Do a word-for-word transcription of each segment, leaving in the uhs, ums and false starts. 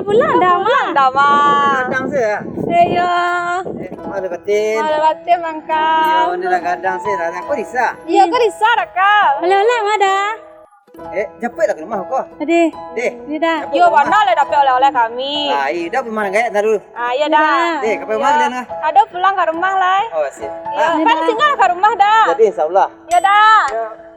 Pulang dah, Mak. Pulang dah, Mak. Gadang se, yo? Eh, iyo. Eh, malu batin. Malu batin, Bang Kal. Iyo, ni lah gadang se, lah. Ko Risa? Iyo, ko Risa, Kal. Alah, alah, Mak, dah. Eh, japek lah ka rumah ko. Adeh. Deh. Ni dah. Japek. Iyo, ka rumah. Bana lah dapek oleh-oleh kami. Ah, iyo, dah, rumah gaek taruih. Ah, iyo dah. Deh, ka rumah kalian lah. Ado pulang ka rumah lah, eh. Oh, siap. Iyo, ah. Kan tinggal ka rumah dah. Jadi, insya Allah. Iyo dah. Iyo.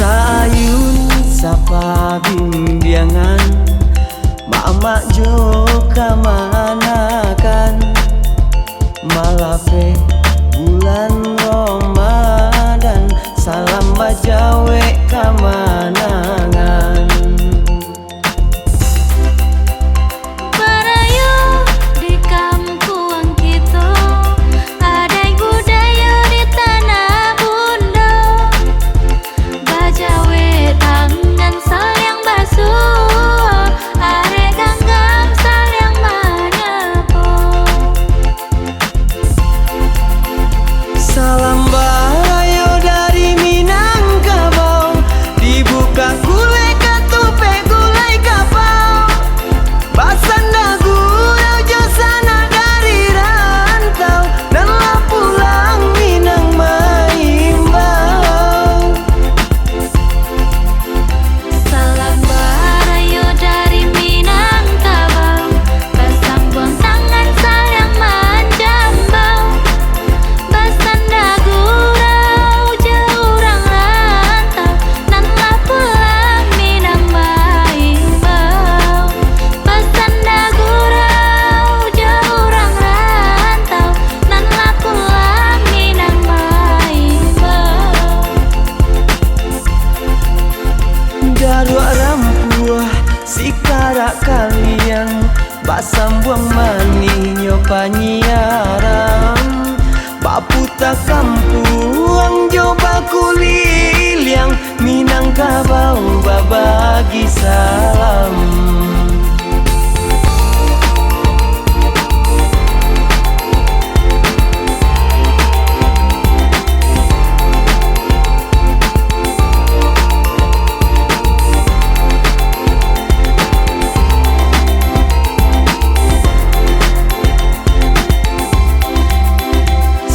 Saayun sapabimbiangan, mamak jo kamanakan, malapeh bulan Ramadan, salam bajawek kamanangan. Barayo di kampuang kito, adaik budayo di tanah Bundo. Bajawek tangan saliang basuo, arek ganggam saliang manyapo. Salam barayo dari Minangkabau, dibuka kulek katupek gulai kapau. Basanda gurau jo sanak dari rantau, nan lah pulang Minang maimbau. Salam barayo dari Minangkabau, basambuang tangan saliang manjambau. Basanda gurau jo urang rantau, nan lah pulang Minang maimbau. Basanda gurau jo urang rantau, nan lah pulang Minang maimbau. Daruak rampuah sikarak kaliang, basambuang manih nyo panyiaran, baputa kampuang jo bakuliliang, Minangkabau babagi salam.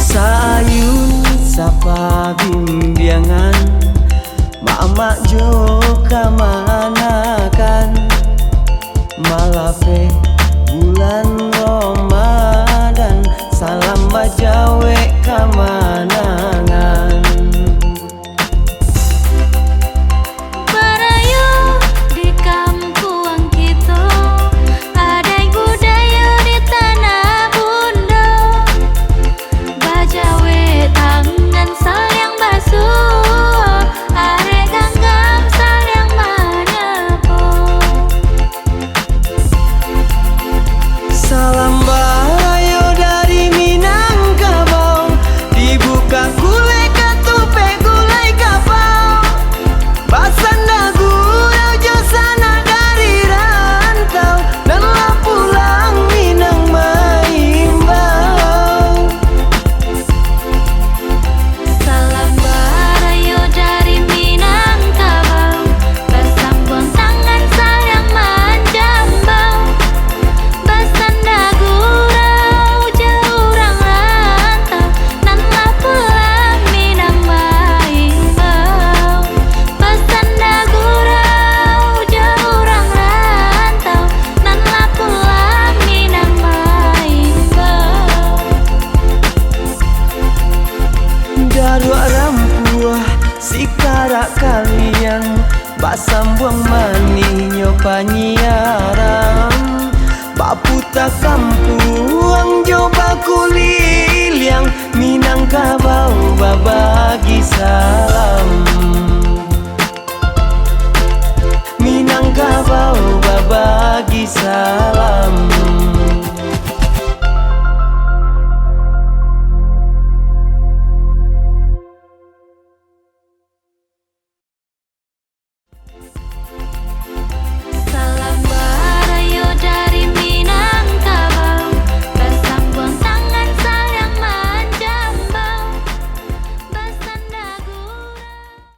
Saayun sapabimbiangan, mamak jo kamanakan, malapeh bulan Ramadan, salam bajawek kamanangan. Barayo di kampuang kito, adaik budayo di tanah Bundo. Bajawek tangan saliang basuo, arek ganggam saliang manyapo. Salam barayo dari Minangkabau, dibuka kulek katupek gulai kapau. Basanda gurau jo sanak dari rantau, nan lah pulang Minang maimbau. Salam barayo dari Minangkabau, basambuang tangan saliang manjambau. Basanda gurau jo urang rantau, nan lah pulang Minang maimbau. Basanda gurau jo urang rantau, nan lah pulang Minang maimbau. Daruak rampuah sikarak kaliang, basambuang manih nyo panyiaran, baputa kampuang jo bakuliliang, Minangkabau babagi salam.